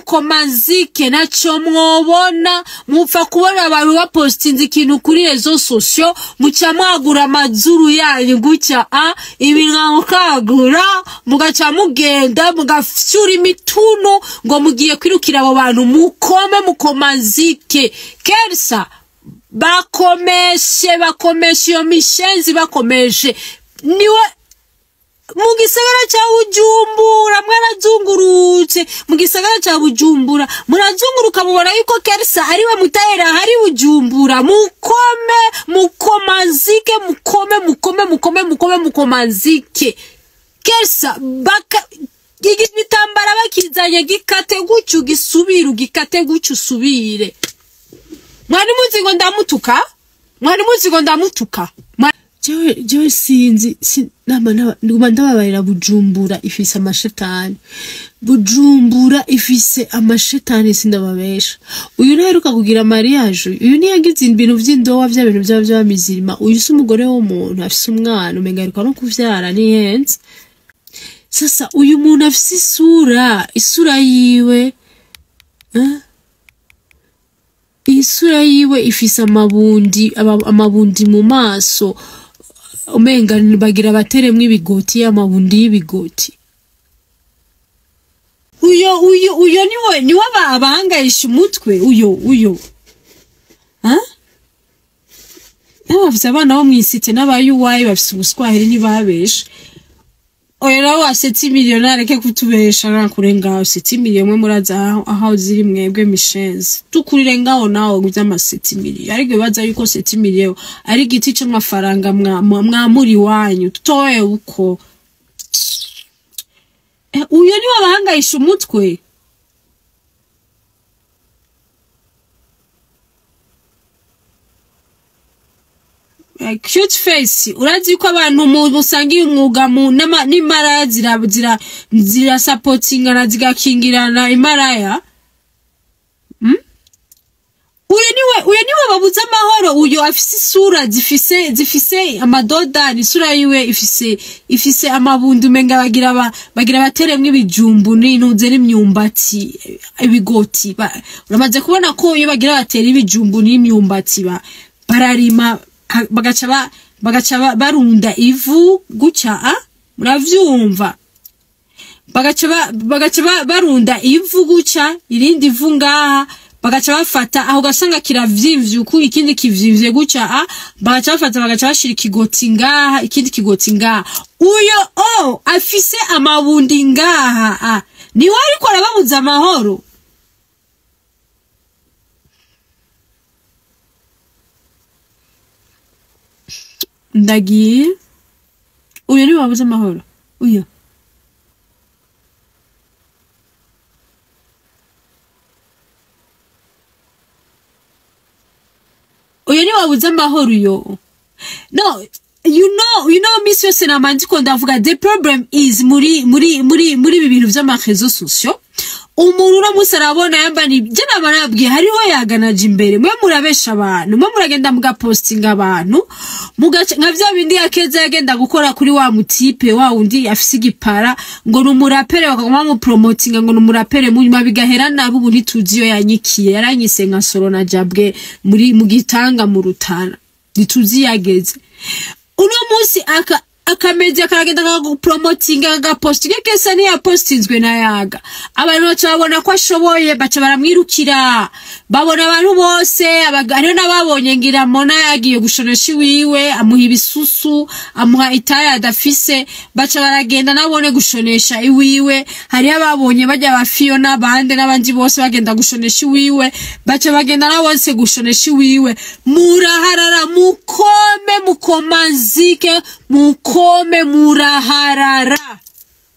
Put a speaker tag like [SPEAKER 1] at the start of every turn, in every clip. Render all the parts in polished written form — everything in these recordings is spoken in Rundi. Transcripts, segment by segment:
[SPEAKER 1] Mukomazike naco mwobona, mupfa kubona abantu bapostinze ikintu kuri réseaux sociaux, muca mwagura amazuru yanyu gutya, ibinwa mukagura, mugaca mugenda mugafyura imitunu ngo mugiye kwirukira abo bantu. Mukome mukomazike Kersa, bakomeshe bakomeshe iyo mishenzi, bakomeshe niwe mu gisagara ca Bujumbura. Mwarazungurutse mu gisagara ca Bujumbura, murazunguruka mubona yuko Kersa ariwe mutahera hari Bujumbura. Mukome mukomazike, mukome mukome mukome mukome mukomazike Kersa, baka igitambara bakizanye gikate gutyo gisubire, ugikate gutyo usubire. Mwari muzi ngo ndamutuka, mwari muzi ngo ndamutuka. Jewe sinzi nama ndababarira. Bujumbura ifise amashetani, Bujumbura ifise amashetani, sindababesha. Uyu ntaheruka kugira mariage, uyu ntiyagize ibintu vy'indowa, vya bintu vyaba vy'abamizirima. Uyu si umugore w'umuntu, afise umwana, umenga aheruka no kuvyara, nihenze. Sasa uyu muntu afise isura yiwe, isura yiwe ifise amabundi, amabundi mu maso, umenga bagira bateremwo ibigoti, amabundi y'ibigoti. Uyo niwe abahangayisha umutwe, uyo bafise abana bo mw'isite n'abayuwayi bafise ubuswahili ntibabesha. Oya nawe wa 7 million areke kutubesha, nakure ngaho 7 million mwe muraza aho ziri mwebwe mishenzi. Tukurire ngaho nawe vy'ama 7 million. Ariko bibaza yuko 7 million ari igiti c'amafaranga mwamuri wanyu. Tutoye uko. Uyo ni wabahangayisha umutwe. Cute face, urazi ko abantu musangiye umwuga mu n'imaraya zira supportingana zigakingirana imaraya. Uyu niwe babuze amahoro. Uyu afise isura zifise amadodani, isura yiwe ifise amabundi, umenga bagira bateremwo ibijumbu n'intuze n'imyumbati, ibigoti. Uramaze kubona ko iyo bagira batera ibijumbu n'imyumbati bararima, bagaca barunda ivu gutya, muravyumva, bagaca barunda ivu gutya, irindi ivu ngaha, bagaca bafata aho gasanga kiravyimvye uku, ikindi kivyimvye gutya, bagaca bafata bagaca bashira ikigoti ngaha, ikindi kigoti ngaha. Uyo afise amabundi ngaha, niwe ariko arababuza amahoro. Ndagiye. Uyo niwe wabuze amahoro. Uyo niwe wabuze amahoro uyo. No, you know misi yose nama ndiko ndavuga, the problem is muri ibi bintu vy'ama réseaux sociaux. Umuntu uno munsi arabona yamba ni je nama nabwiye hariho yaganaje imbere, mwe murabesha abantu, mwe muragenda mugapostinga abantu, mugaca nka vya bindi yakeza yagenda gukora kuri wa mutipe wa wundi afise igipara ngo ni umurapere, bakaguma bamupromotinga ngo ni umurapere, munyuma bigahera nabi. Ubu ntituzi iyo yanyikiye, yaranyise nka Soro na Jabwe muri mu Gitanga mu Rutana, ntituzi yageze. Uno munsi akamedia karagenda kagupromotinga agapostinga, kesa ni yapostinzwe na Yaga, abantu baca babona ko ashoboye, baca baramwirukira, babona abantu bose. Hariho n'ababonye ngira Mona yagiye gushonesha iwiwe, amuha ibisusu, amuha itaya adafise, baca baragenda nabone gushonesha iwiwe. Hariho ababonye bajya ba Fiona bande n'abandi bose bagenda gushonesha iwiwe, baca bagenda nabo bose gushonesha iwiwe. Muraharara, mukome mukomazike, mukome muraharara,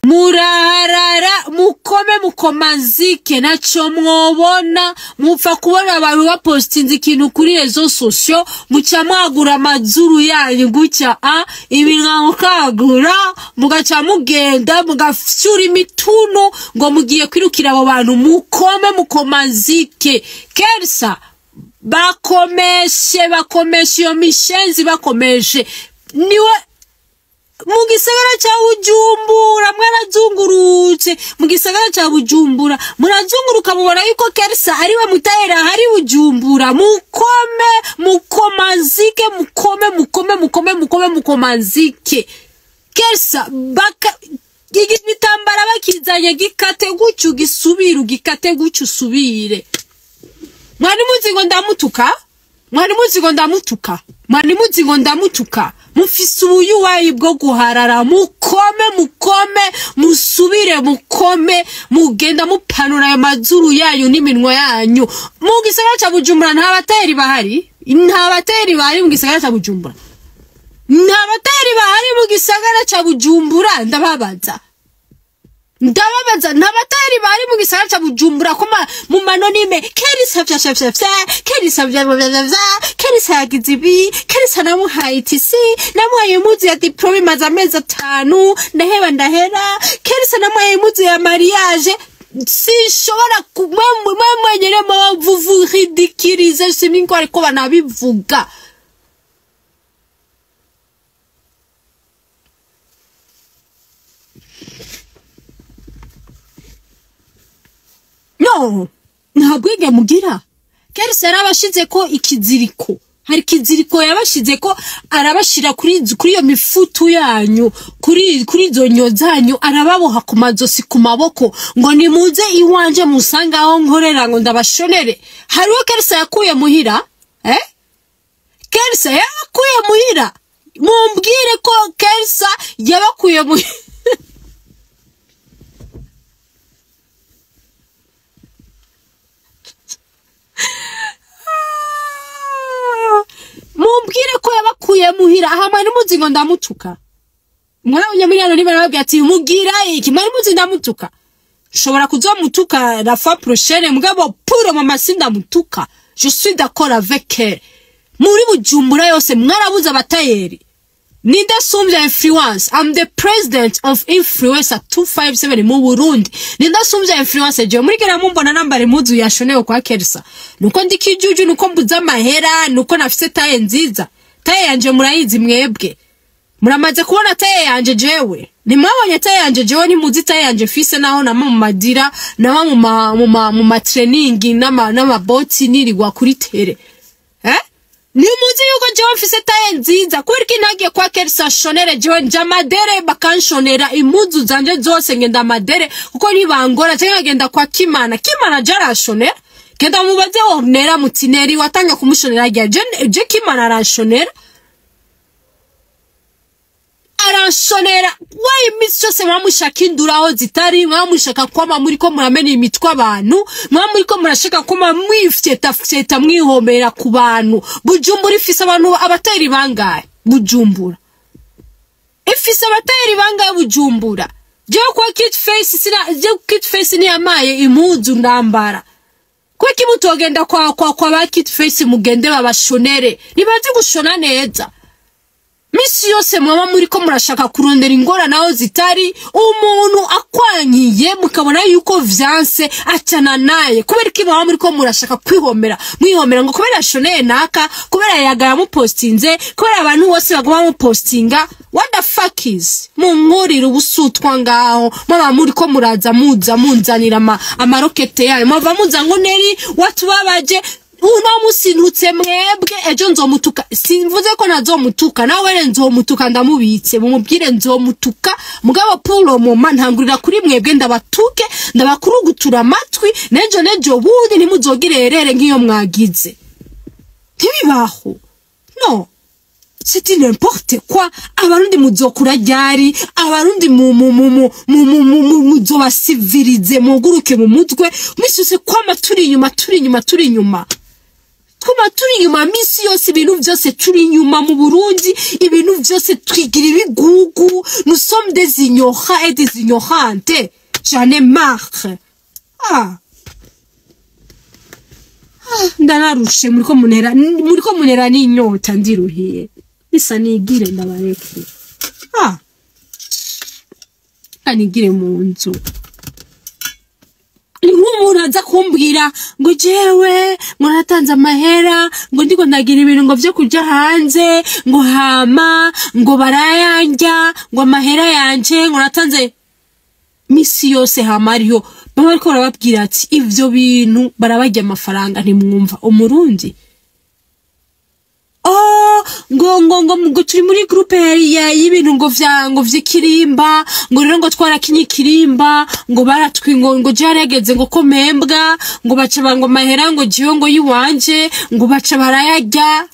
[SPEAKER 1] muraharara, mukome mukomazike naco mwobona. Mupfa kubona abantu bapostinze ikintu kuri réseaux sociaux, muca mwagura amazuru yanyu gutya, ibinwa mukagura, mugaca mugenda mugafyura imitunu ngo mugiye kwirukira abo bantu. Mukome mukomazike Kersa, bakomeshe bakomeshe iyo mishenzi, bakomeshe niwe Mu gisagara ca Bujumbura mwarazungurutse, mu gisagara ca Bujumbura murazunguruka, mubona yuko Kersa ariwe mutayera hari Bujumbura. Mukome, mukomanzike, mukome, mukome, mukome, mukome, mukomanzike. Kersa baka igitambara bakizanye, gikate gutyo gisubire, ugikate gutyo usubire. Mwari muzi ngo ndamutuka? Mwari muzi ngo ndamutuka? Mwari muzi ngo ndamutuka? Mufise ubuyuwayi bwo guharara. Mukome, mukome, musubire, mukome, mugenda mupanura ayo mazuru yanyu n'iminwa yanyu. Mu gisagara ca Bujumbura nta bateri bahari, nta bateri bahari mu gisagara ca Bujumbura, nta bateri bahari mu gisagara ca Bujumbura. Ndababaza, ndababaza, nta bateri bahari mu gisagara ca Bujumbura? Ko mu manonime Kerisa vya vya vya vya Kerisa vya vya vya vya Kerisa yagize ibi, Kerisa namuhaye itisi, namuhaye impuzu ya diplôme imaze amezi 5, ndaheba ndahera. Kerisa namuhaye impuzu ya mariage. Sinshobora mwe mwenyene vous ridiculiser, sinzi ariko banabivuga. No, nta bwenge mugira. Kerisa yarabashize ko ikiziriko, hari ikiziriko yabashize ko, arabashira kuri iyo mifutu yanyu, kuri izo nyo zanyu, arababoha ku mazosi, ku maboko, ngo nimuze iwanje musanga aho nkorera ngo ndabashonere. Hariho Kerisa yakuye muhira, eh? Kerisa yakuye muhira, mumbwire ko Kerisa yabakuye muhira. Mumbwire ko yabakuye muhira. Aha mwari muzi ngo ndamutuka? Mwarabonye muri hano niba nababwiye ati mugira iki, mwari muzi ndamutuka? Nshobora kuzomutuka la fois prochaine, mugabo pour mama sindamutuka. Je suis d'accord avec elle. Muri Bujumbura yose mwarabuze abatayeri? Nindasumbya influence? I'm the president of influencer 257 mu Burundi. Nindasumbya influence je? Muri kera mumbona nambara impuzu yashonewe kwa Kersa, nuko ndi kijuju, nuko mbuze amahera, nuko nafise taille nziza. Taille yanje murayizi mwebwe, muramaze kubona taille yanje jewe. Nimwabonye taille yanje jewe? Nimuzi taille yanje fise naho nama mu madira, nama mu ma training, n'amaboti, nirirwa kuri terrain, eh? Nimuzi yuko jewe mfise taille nziza? Kubera iki ntagiye kwa Kersa shonere? Jewe nja madere bakanshonera impuzu zanje zose, ngenda madere kuko nibangora, cyangwa ngenda kwa Kimana. Kimana jarashonera, genda mubaze ornera mutineri watanga kumushonera rya. Je Kimana aranshonera, aranshonera. Wayi iminsi yose mwamushaka induru aho zitari, mwamushaka kwama muri ko muramena imitwe abantu, mwamuri ko murashaka kwama mwifyeta fyeta, mwihomera ku bantu. Bujumbura ifise abantu abateri bangahe? Bujumbura ifise abateri bangahe? Bujumbura, jewe kwa Kit Face sina, jewe Kit Face ni yamaye impuzu ndambara. Kweki mutogenda kwa ba Kit Face, mugende babashonere, nibazi gushona neza. Misi yose mwaba muri ko murashaka kurondera ingorane aho zitari. Umuntu akwankiye, mukabona yuko vyanse, acana naye. Kubera iki mwaba muri ko murashaka kwihomera, mwihomera ngo kubera shoneye naka, kubera yaga yamupostinze, kubera abantu bose baguma bamupostinga? What the fuck is munkurira ubusutwa ngaho? Mwaba muri ko muraza muza munzanira amarokete yayo, mwava muza ngo Neri watubabaje. Uno musi ntutse mwebwe, ejo nzomutuka. Simvuze ko nazomutuka nawe, nzomutuka, ndamubitse, mumubwire nzomutuka. Mugabo pour le moment ntangurira kuri mwebwe, ndabatuke, ndabakurugutura amatwi. Nejo nejo bundi ntimuzogire erere nk'iyo mwagize. Ntibibaho, no, c'est n'importe quoi. Abarundi muzokura ryari? Abarundi mu mu mu mu mu mu mu mu muzobasivirize, muguruke mu mutwe. Misi yose kwama turi inyuma, turi inyuma, turi inyuma, twama turi inyuma misi yose, ibintu vyose turi inyuma mu Burundi, ibintu vyose twigira ibigugu. Nous sommes des ignorants et des ignorantes. J'en ai marre. Ah, ah, ndanarushe. Muriko munera n'inyota, ndiruhiye, bisa nigire ndabareke. Ah, anigire mu nzu. Ni nk'ubu. Nk'umuntu aza kumbwira ngo jewe ngo natanze amahera, ngo ndiko ndagira ibintu ngo vyo kuja hanze, ngo hama ngo barayandya, ngo amahera yanje ngo natanze misi yose, hama ariho baba bariko barababwira ati ivyo bintu barabarya amafaranga. Ntimwumva umurundi? Oh, ngo turi muri groupe ya y'ibintu ngo vya ngo vy'ikirimba, ngo rero ngo twarakinye ikirimba, ngo baratwi ngo jarageze ngo ko membwa, ngo baca ngo mahera ngo jiwe ngo yiwanje ngo baca barayarya.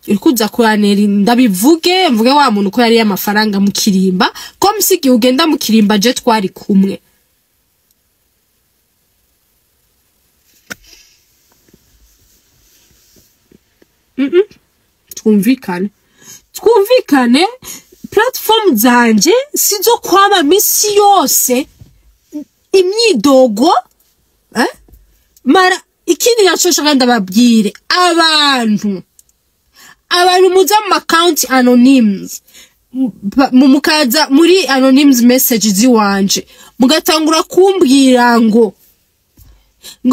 [SPEAKER 1] Urikuza kuranera, ndabivuge mvuge wa muntu ko yari amafaranga mu kirimba, ko msigi ugenda mu kirimba je twari kumwe. Twumvikane, twumvikane, platform zanje sizo kwama misi yose imyidogo, eh? Mara ikindi naco nshaka ndababwire, abantu muza mu account anonymes, mukaza muri anonymous message ziwanje, mugatangura kumbwira ngo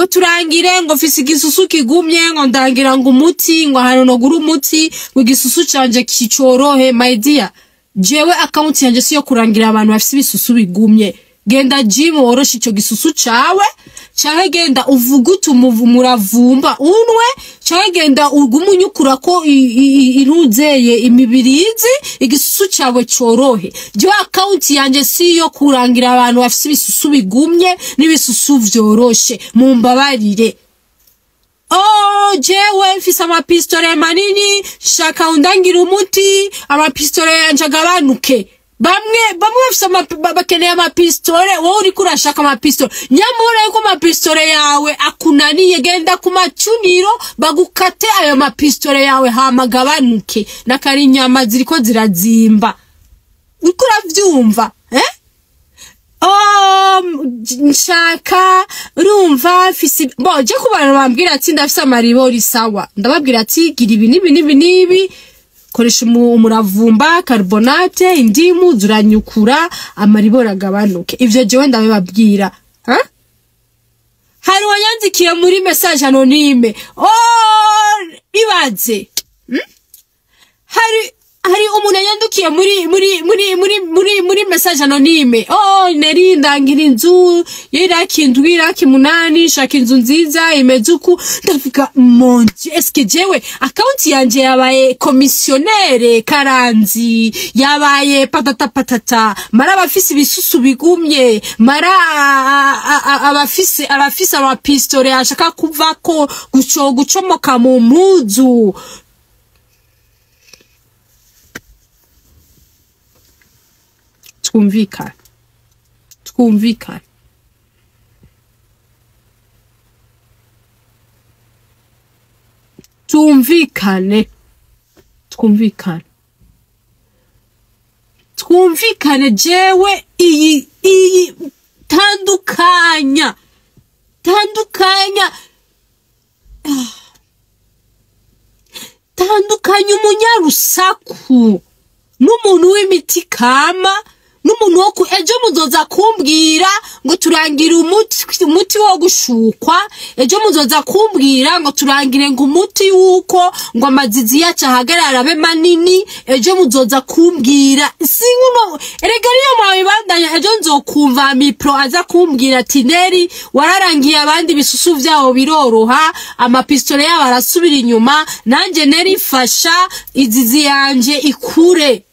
[SPEAKER 1] turangire, ngo mfise igisusu kigumye, ngo ndangira ngo umuti, ngo ahantu nogura umuti ngo igisusu canje kicorohe. My dear, jewe account yanje siyo kurangira abantu bafise ibisusu bigumye. Genda gym woroshe ico gisusu cawe, canke genda uvugute umuravumba unwe, canke genda ugume unyukura ko iruzeye imibirizi, igisusu cawe corohe. Jewe account yanje siyo kurangira abantu bafise ibisusu bigumye n'ibisusu vyoroshe, mumbabarire. Oh, jewe mfise amapistole manini, shaka undangira umuti amapistole yanje agabanuke. Bamwe bamwe bafise bakeneye amapistole, wowe uriko urashaka amapistole. Nyamara yuko amapistole yawe akunaniye, genda ku macuniro bagukate ayo mapistole yawe hama agabanuke. Nakari inyama ziriko zirazimba. Uriko uravyumva, eh? Oh, nshaka urumva mfise bo je ku bantu bambwira ati ndafise amaribori, sawa, ndababwira ati gira ibi n'ibi n'ibi n'ibi, koresha umuravumba, carbonate, indimu, zuranyukura amaribori agabanuke. Ivyo jewe ndabibabwira. Ha? Hari uwanyandikiye muri message anonyme. Oh, ibaze. Hari umuntu yanyandikiye muri message anonyme. Oh, neri ndangira inzu y'iraki 7, iraki 8, shaka inzu nziza imeze uku. Ndavuga mon Dieu, est-ce que jewe account yanje yabaye commissionnaire karanzi, yabaye patata patata, mara abafise ibisusu bigumye, mara abafise amapistole ashaka kuvako gucomoka mu muzu. Twumvikane, twumvikane. Twumvikane, twumvikane, twumvikane. Jewe iyi tandukanya, tandukanya, tandukanya umunyarusaku n'umuntu w'imiti kama n'umuntu wo ejo muzoza kumbwira ngo turangire umuti wo gushukwa, ejo muzoza kumbwira ngo turangire ngo umuti wuko ngo amazizi yacu ahagarara abe manini, ejo muzoza kumbwira sinkuno. Erega niyo mwabibandanya, ejo nzokumva mipro aza kumbwira ati Neri wararangiye abandi bisusu vyabo biroroha, amapistole yabo arasubira inyuma, nanje Neri fasha izizi yanje ikure.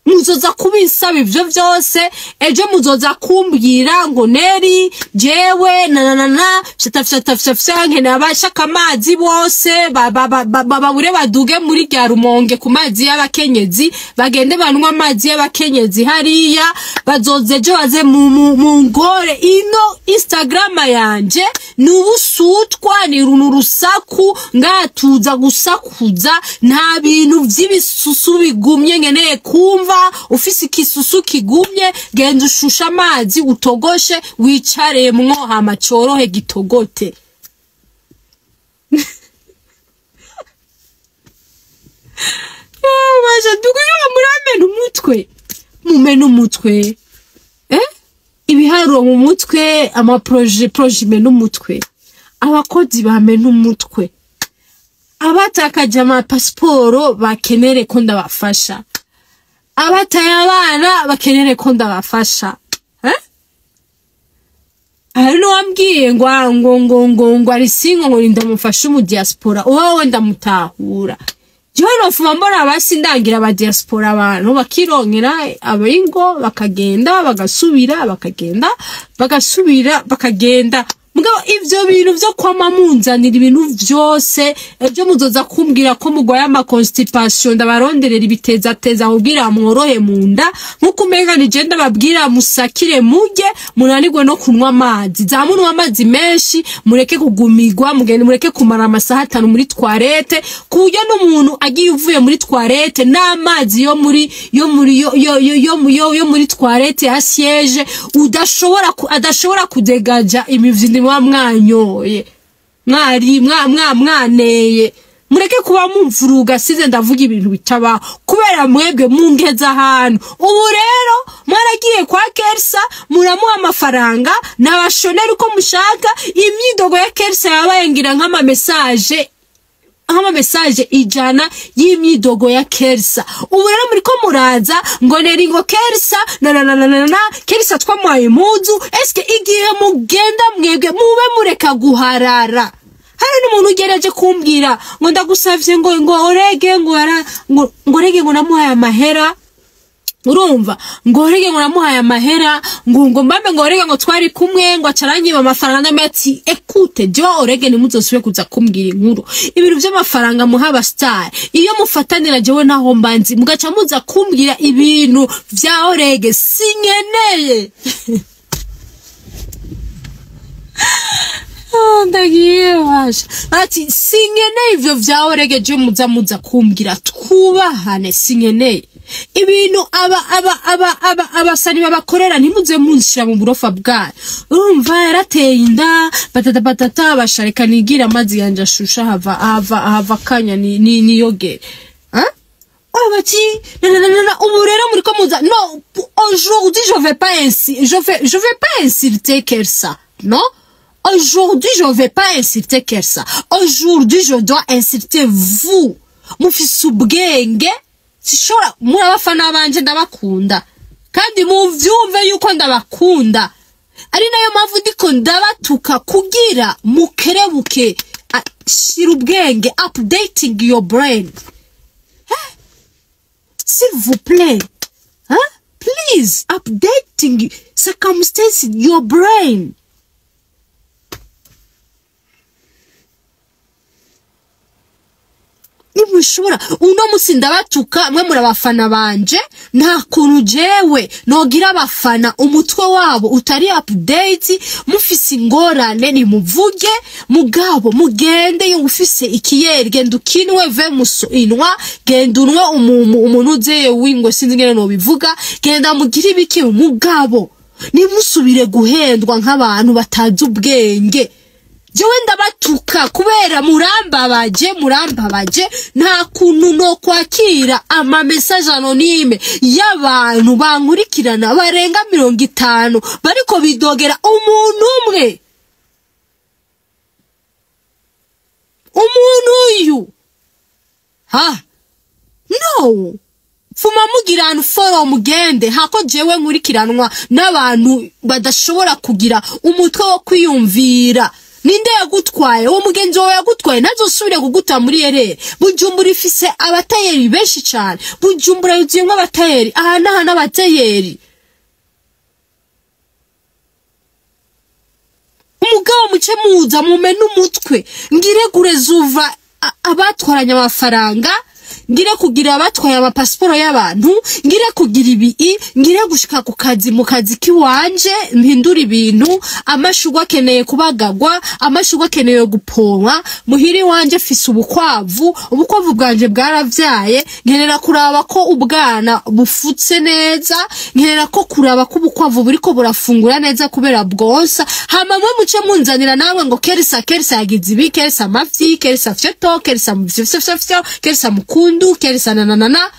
[SPEAKER 1] Muzoza kubinsaba ivyo vyose, ejo muzoza kumbwira ngo Neri jewe na na na na fyata fyata fyata, nkeneye abashaka amazi bose babure baduge muri rya Rumonge ku mazi y'abakenyezi, bagende banywa amazi y'abakenyezi hariya, bazoze ejo baze mu ngore. Ino Instagram yanje ni ubusutwa, ni urusaku, ngatuza gusakuza, nta bintu vy'ibisusu bigumye nkeneye kumva. Ufise ikisusu kigumye, genda ushushe amazi utogoshe wicaremwo hama corohe gitogote. Baje dukuyo muramena umutwe, mumena umutwe, eh? Ibiharuro Ibiharuro mu mutwe, ama projet imena umutwe, abakozi bamena umutwe, abatakaje amapasiporo bakenere ko ndabafasha, abataye abana bakenere ko ndabafasha. Hari n'uwambwiye ngo ngo ngo ngo ngo ari single, ngo ndamufashe mu diaspora. Wowe ndamutahura. Jewe nofuma mbona basi ndangira aba diaspora, abantu bakironkera abingo, bakagenda bagasubira, bakagenda bagasubira, bakagenda. Mugabo ivyo bintu vyo kwama munzanira ibintu vyose, ejo muzoza kumbwira ko mugwaye ama constipation, ndabaronderera ibitezateza kugira mworohe mu nda, nkuko umenga ni je ndababwira musakire murye munanirwe no kunywa amazi. Za munywa amazi menshi, mureke kugumigwa, mugende mureke kumara amasaha 5 muri toilette, ku buryo n'umuntu agiye uvuye muri toilette n'amazi yo muri yo muri yo yo yo yo yo muri toilette ya siège udashobora adashobora kudegaja imivyindi mwa mwanyoye mwari mwa mwa mwaneye. Mureke kuba mumvuruga, size ndavuga ibintu bitabaho kubera mwebwe mungeza ahantu. Ubu rero mwaragiye kwa Kersa muramuha amafaranga n'abashoneri uko mushaka. Imyidogo ya Kersa yabaye ngira nk'ama message 100 y'imyidogo ya Kersa. Ubu rero muriko muraza ngo neri ngo Kersa na na na na na na Kersa twamuhaye impuzu. Eske igihe mugenda mwebwe mube mureka guharara. Hari n'umuntu ugeraje kumbwira ngo ndagusavye ngo ngo orege ngo ara ngo ngo orege ngo namuhaye amahera, urumva ngo orege ngo namuhaye amahera, ngo ngo mbambe ngo orege ngo twari kumwe ngo acaranyiba amafaranga. Ndamwe ati écoute, je orege nimuzosubire kuza kumbwira inkuru ibintu by'amafaranga muha aba star iyo mufatanira, jewe naho mbanzi mugaca muza kumbwira ibintu vya orege sinkeneye. Ndagiye basha ati sinkeneye ivyo vya orege, je muza muza kumbwira twubahane, sinkeneye ibintu aba aba aba aba abasani babakorera, ntimuze munshira mu burofa bwayo. Urumva yarateye inda batata batata, bashareka nigira amazi yanje ashusha hava hava hava kanya ni ni niyogere. Hein? Bati na na na na ubu rero muriko muza no, aujourd'hui je vais pas insulter Kersa. Non, aujourd'hui je vais pas insulter Kersa. Aujourd'hui je dois insulter vous. Mufise ubwenge sishora muri abafana banje ndabakunda kandi muvyumve yuko ndabakunda, ari nayo mpamvu ndiko ndabatuka kugira mukerebuke. Shira ubwenge, updating your brain. S'il vous plaît, hein? Please, updating circumstances your brain. Nimushobora uno musi ndabatuka mwe muri abafana banje, nta kuntu jewe nogira abafana umutwe wabo utari update. Mufise ingorane nimuvuge, mugabo mugende yo ufise ikiyeri genda ukinwe ve muso inwa, genda unwe umuntu uzeye wingwe, sinzi ngene no bivuga, genda mugire ibiki, mugabo nimusubire guhendwa nk'abantu batazi ubwenge. Jewe ndabatuka kubera murambabaje, murambabaje. Nta kuntu no kwakira ama message anonyme y'abantu bankurikirana barenga 50 bariko bidogera umuntu umwe. Umuntu uyu ha no fuma mugira unfollow mugende, hako jewe nkurikiranwa n'abantu badashobora kugira umutwe wo kwiyumvira. Ninde yagutwaye? Uwo mugenzi wawe yagutwaye ntazosubire kuguta muri erere. Bujumbura ifise abatayeri benshi cyane. Bujumbura yuzuyemwo abatayeri, aha n'aha n'abatayeri. Umugabo muce muza mumena umutwe, ngire kurezuva abatwaranye amafaranga, ngire kugira abatwaye amapasiporo y'abantu, ngire kugira ibi, ngire gushika ku kazi mu kazi kiwanje, mpindura ibintu. Amashugwe akeneye kubagagwa, amashugwe akeneye gupomwa. Muhiri wanje fise ubukwavu, ubukwavu bwanje bwaravyaye, nkenera kuraba ko ubwana bufutse neza, nkenera ko kuraba ko ubukwavu buriko burafungura neza kubera bwonsa. Hama mwe muce munzanira namwe ngo Kersa Kersa yagize ibi, Kersa mafyi, Kersa fyoto, Kersa mfyo, Kersa mukundu, Kersa na na na na.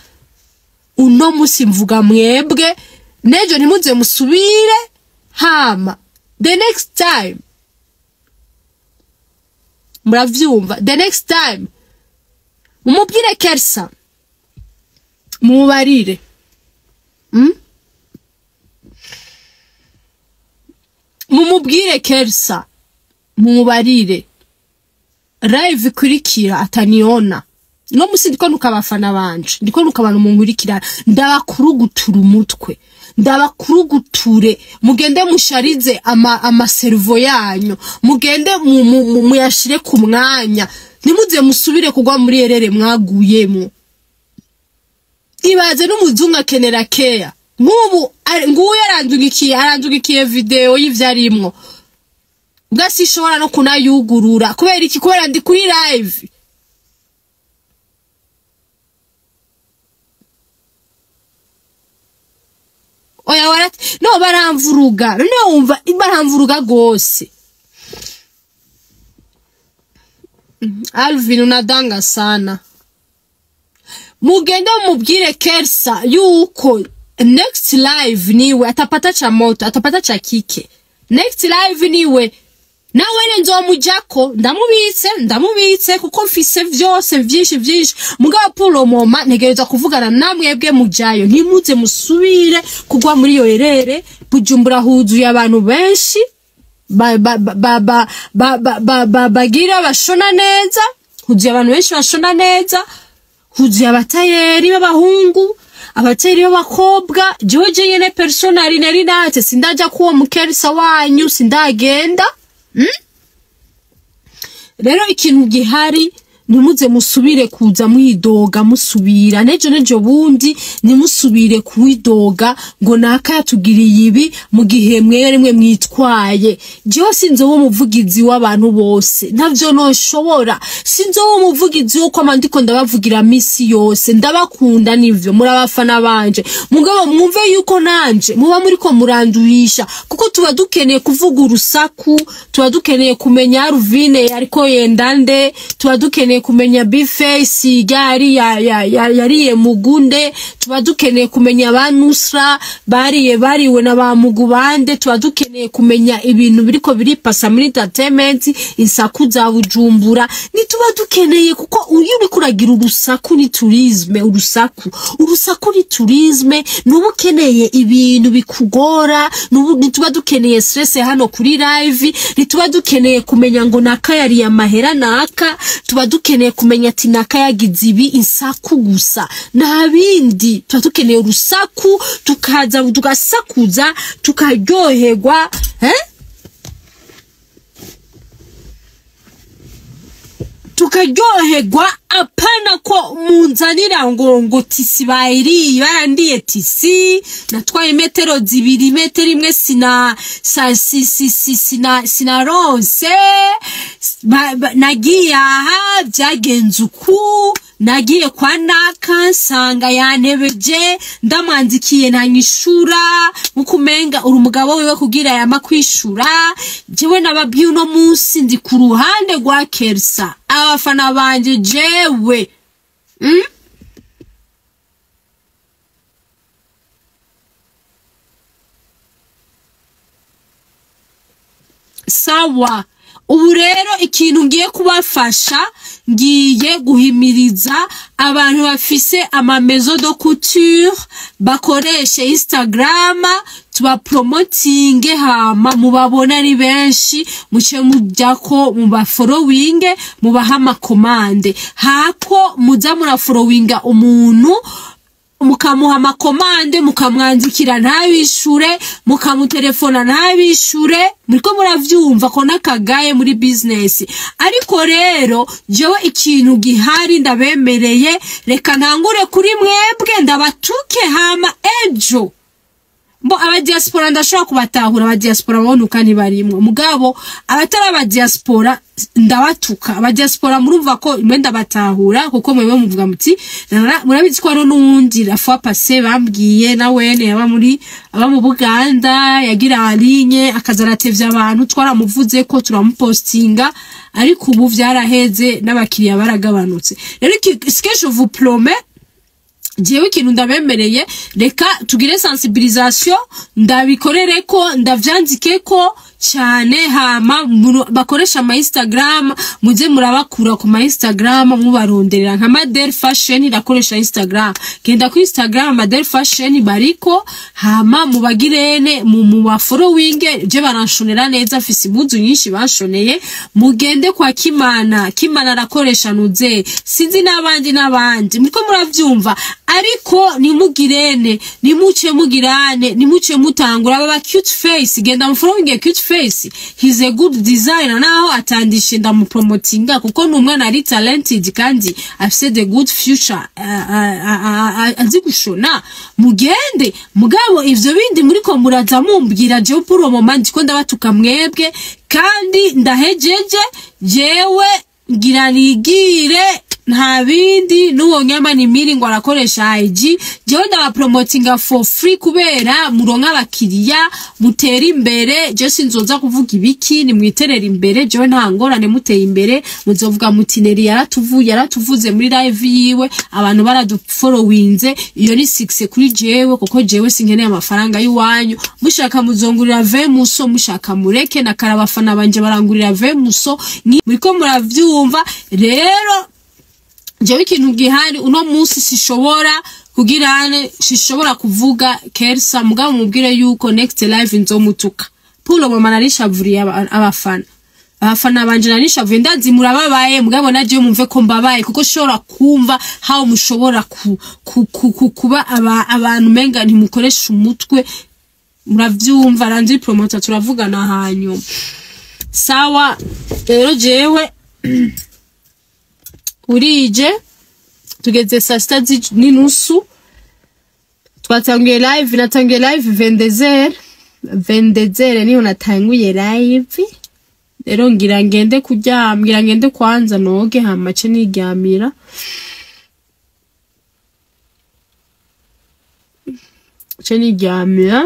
[SPEAKER 1] Uno musi mvuga mwebwe nejo ntimuze musubire ha. Hama the next time, muravyumva, the next time mumubwire Kersa, mubarire, Mumubwire Kersa, mumubarire live ikurikira ataniona. No musi ndiko nuka abafana banje, ndiko nuka abantu munkurikira, ndabakurugutura umutwe, ndabakuruguture, mugende musharize ama cerveau yanyu, mugende muyashire ku mwanya, ntimuze musubire kugwa muri erere mwaguyemo. Ibaze n'umuzungu akenera care. Nk'ubu nguyu arandugikiye video y'ivyarimwo, ugasishobora no kunayugurura kubera iki? Kubera ndi kuri live. Oya warat no baramvuruga, none wumva baramvuruga gose. Alvin unadanga sana. Mugende mubwire Kersa yuko next live niwe atapata cha moto, atapata cha kike. Next live niwe nawe nzomujako, ndamubitse kuko mfise vyose vyinshi vyinshi. Mugabo pour moment ntegerezwa kuvugana namwebwe mujayo, ntimuze musubire kugwa muri iyo erere. Bujumbura huzuye abantu benshi bagira bashona neza, huzuye abantu benshi bashona neza, huzuye abatayeri b'abahungu, abatayeri b'abakobwa. Jewe jenyene personally nari natse sindaja kuwo mukerisa wanyu, sindagenda. Rero ikintu gihari, ntimuze musubire kuza mwidoga, musubira nejo bundi ntimusubire kuwidoga ngo naka yatugiriye ibi mu gihe mwe rimwe mwitwaye. Jewe sinzoba umuvugizi w'abantu bose, ntavyo noshobora. Sinzoba umuvugizi wo kwama ndiko ndabavugira misi yose, ndabakunda nivyo muri abafana banje, mugabo mwumve yuko nanje muba muriko murandurisha, kuko tuba dukeneye kuvuga urusaku, tuba dukeneye kumenya Alvine ariko yenda nde, tuba dukeneye kumenya Bface gari yariye mugunde, tuba dukeneye kumenya ba Nusra bariye bariwe na ba Mugubande, tuba dukeneye kumenya ibintu biriko biripasa muri entertainment, insaku za Bujumbura nituba dukeneye, kuko uyu uri kuragira urusaku ni tourisme, urusaku ni tourisme. Nubu keneye ibintu bikugora, nubu nituba dukeneye stress hano kuri live, nituba dukeneye kumenya ngo naka yariye amahera naka, tuba dukeneye kumenya ati naka yagize ibi, insaku gusa nta bindi. Tuba dukeneye urusaku, tukaza tugasakuza tukaryoherwa, tukaryoherwa. Apana ko munzanira ngo tisi bayiri barandiye tisi natwaye metero zibiri, metero imwe sina sa si si si sina sinaronse, nagiye aha byagenze uku, nagiye kwa naka nsanga yantebeje, ndamwandikiye ntanyishura, nkukumenga uri umugabo wiwe kugira yama kwishura. Jewe nababwiye uno munsi ndi ku ruhande rwa Kersa, abafana banje jewe. Sawa. Ubu rero ikintu ngiye kubafasha, ngiye guhimiriza abantu bafise ama maison de couture bakoreshe Instagram, tubapromotinge hama mubabona ari benshi, muce mujyako mubafollowinge, mubaha amakomande. Hako muza murafollowinga umuntu mukamuha amakomande, mukamwandikira ntabishure, mukamutelefona ntabishure, muriko muravyumva ko nakagaye muri business. Ariko rero jewe ikintu gihari ndabemereye, reka ntangure kuri mwebwe ndabatuke hama ejo Bo aba diaspora ndashobora kubatahura, aba diaspora babonuka ntibarimwo, mugabo abatari aba diaspora ndabatuka. Aba diaspora murumva ko mwe ndabatahura, kuko mwe muvuga muti murabizi ko hariho n'uwundi la fois passée bambwiye na wene aba muri aba mu Buganda yagira alinye akazaratevya abantu, twaramuvuze ko turamupostinga, ariko ubu vyaraheze n'abakiriya baragabanutse. Rero ce que je vous promets, Jewe ikintu ndabemereye, reka tugire sensibilisation, ndabikorere ko, ndavyandike ko cyane. Hama bakoresha ama Instagram, muze murabakura ku ma Instagram, mubaronderera nka Madel Fashion irakoresha Instagram. Genda ku Instagram, Madel Fashion bariko, hama mubagirene mu ba following. Je baranshonera neza, mfise impuzu nyinshi banshoneye. Mugende kwa Kimana, Kimana arakoresha nuze, sinzi n'abandi n'abandi, muriko muravyumva. Ariko nimugirene, nimuce mugirane, nimuce mutangura baba Cute Face. Genda mu following Cute Face, he's a good designer. Naho atandishe, ndamupromotinga kuko ni umwana ari talented kandi afise the good future, azi gushona. Mugende mugabo ivyo bindi muriko muraza mumbwira, jewe pour le moment ndiko ndabatuka mwebwe kandi ndahejeje. Jewe ngira nigire, nta bindi. N'uwo nyama ni miri ngo arakoresha IG, jewe ndabapromotinga for free kubera muronka abakiriya, mutera imbere. Je sinzoza kuvuga ibiki, nimwiterera imbere, jewe nta ngorane. Muteye imbere muzovuga muti Neri yaratuvuye, yaratuvuze muri live yiwe, abantu baradufollowinze. Iyo ni success kuri jewe, kuko jewe sinkeneye amafaranga y'iwanyu. Mushaka muzongurira vemuso, mushaka mureke. Na karabafana banje barangurira vemuso, muriko muravyumva. Rero jewe ikintu gihari uno munsi, sishobora kugirane, sishobora kuvuga Kersa. Mugabo mubwire yuko next live nzomutuka. Pulo mama narishavuriye abafana banje, narishavuye. Ndazi murababaye, mugabo naje mumve ko mbabaye, kuko shobora kumva how mushobora kuba abantu menga ntimukoresha umutwe. Muravyumva, Ranzi Promoter, turavugana hanyuma. Sawa rero, jewe urije, tugeze saa sita n'inusu. Twatanguye live, natanguye live 22h, 22h niho natanguye live. Rero ngira ngende kuryama, ngira ngende kwanza noge, hama ce niryamira, ce niryamira.